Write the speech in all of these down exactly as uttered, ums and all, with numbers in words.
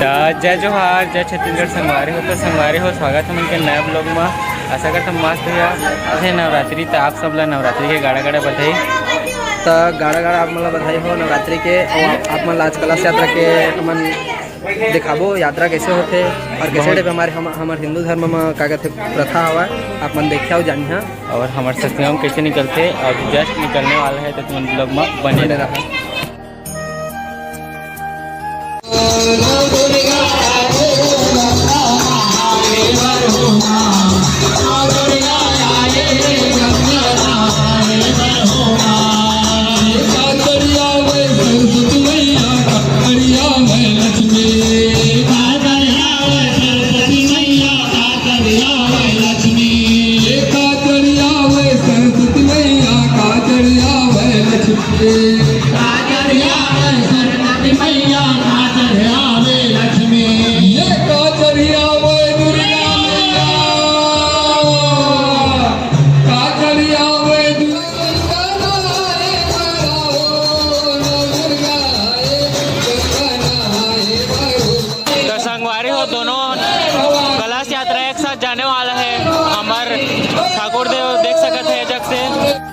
त जय जोहार, जय छत्तीसगढ़ संगवारी हो। तो संगवारी हो, स्वागत हे हमन के नया vlog म। आशा करथन मस्त होही। अरे नवरात्रि, त आप सब ला नवरात्रि के गाड़ा गाड़ा बधाई। त गाड़ा गाड़ा आप मन ला बधाई हो नवरात्रि के। अउ आप, आप मन ला आज कलश यात्रा के हमन दिखाबो, यात्रा कैसे होथे और कैसे बहुत type हमारे हम, हमर हिंदू धर्म म का कहथे प्रथा हवय, आप मन देखिया अउ जानिहा। और हमर सत्यम कैसे निकलथे, अब just निकलने वाला है, तो तुमन vlog म बने बने रहा। रहा। तो संगवारी हो, दोनों कलश यात्रा एक साथ जाने वाला है। हमर ठाकुर देव देख सकत है जग से।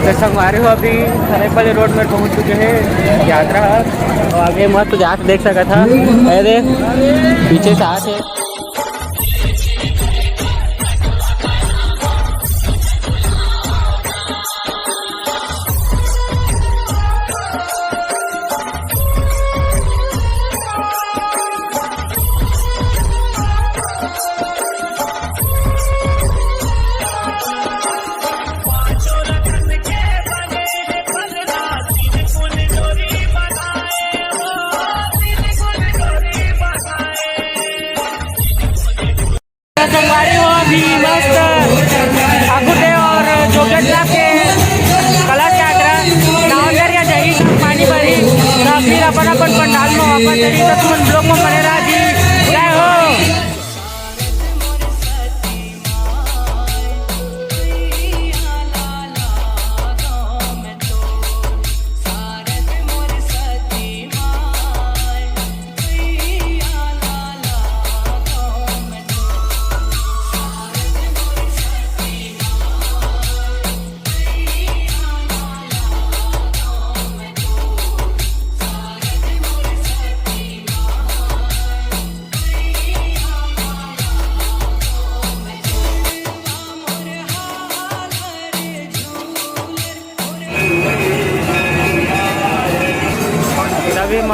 तो संगवारी हो, अभी सरायपाली रोड में पहुंच चुके हैं यात्रा ह। और आगे मस्त जात देख सकत हा, अरे पीछे से आत है। संगवारी हो, अभी मस्त ठाकुर देव और जोगेश साहब के कलश यात्रा नावदर या जही पानी भरी, तो फिर अपन अपन पंडाल में वापस चली। तो तुमन vlog में बने रहा जी। जय हो।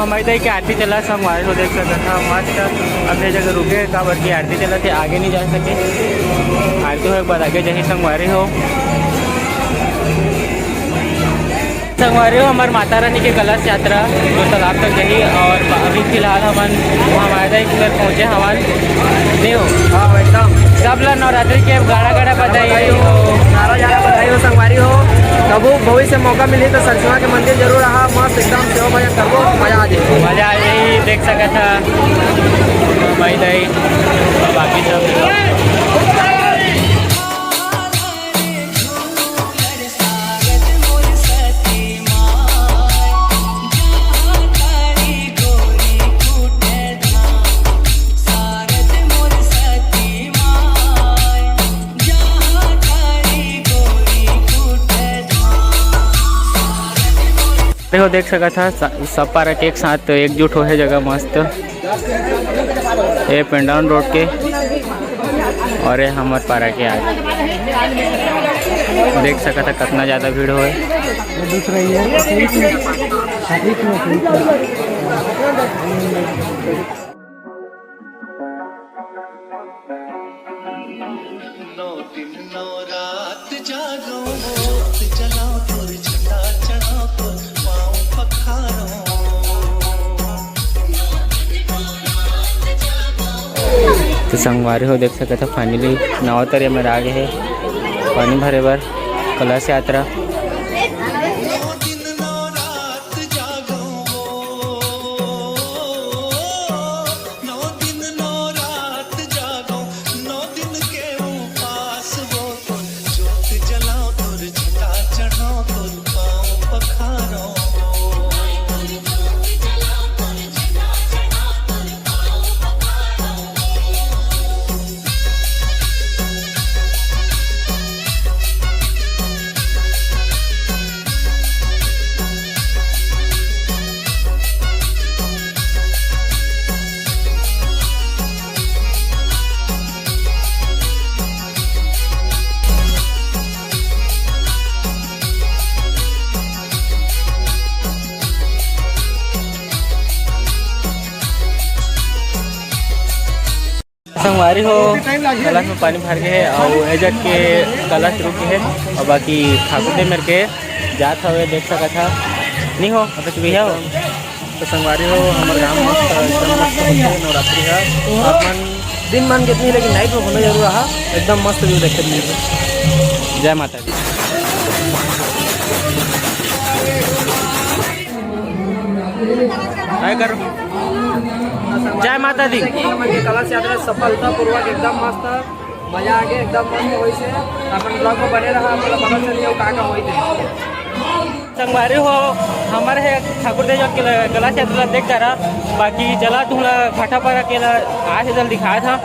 हमर दाई के आरती चला संगवारी हो, देख सकत हा मस्त। अब ये जगह रुके, काबर की आरती चला थे, आगे नहीं जा सके। आरती होए के बाद आगे जाही संगवारी हो। संगवारी हो, हमर माता रानी के कलश यात्रा जो तालाब तक जाही, और अभी फिलहाल हमन हमर दाई के घर पहुँचे हवन। नहीं हो? हाँ, एकदम। सब ला नवरात्रि के गाड़ा गाड़ा बधाई हो। गाड़ा गाड़ा बधाई हो संगवारी हो। कभू भविष्य मौका मिली तो सरसुआ के मंदिर जरूर रहा, मस्त एकदम सेवा भजन करबो, मजा आ जाए। मजा आ जाए, देख सकत हा भाई दाई और बाकी सब। देखो, देख सकत हा, स-, सब पारा के एक साथ एकजुट होहे जगह मस्त। ये पंडाल रोड के और ये हमर पारा के आज देख सकत हा, कितना ज़्यादा भीड़ होए। नौ दिन नौ रात जागो, जोत जलाओ तोर, झंडा चढ़ाओ तोर, पाँव पखारो। तो संगवारी हो, देख सकत हा, finally नौ तरिया में आ गे हे पानी भरे बर कलश यात्रा। नौ दिन नौ रात जागो, नौ दिन नौ रात जागो, नौ दिन के उपास वो तोर, जोत जलाओ तोर, झंडा चढ़ाओ तोर, पाँव पखारो। संगवारी हो, कलश में पानी भर गे हे अउ एजग के कलश रुक गे हे अउ बाकी ठाकुर दे मेर के जात हवे, देख सकत हा। नहीं हो, अब तो भैया हो। तो संगवारी हो, हमर गांव मस्त, एकदम मस्त होथे नवरात्रि हा। आप मन दिन मन कितनी, लेकिन night में घूमे जरूर रहा, एकदम मस्त view देखे मिलथे। जय माता दी। काय कर? जय माता दी। कलश यात्रा सफलतापूर्वक एकदम मस्त, मजा आ गया, एकदम मस्त होइस हे। अपन vlog में बने रहा, अपन पता चलिए वो का का होइस हे। संगवारी हो, हमर हे ठाकुर देव के ल-, कलश यात्रा देख करा, बाकी चला तुमला भाटापारा के ला आज जल दिखात हा।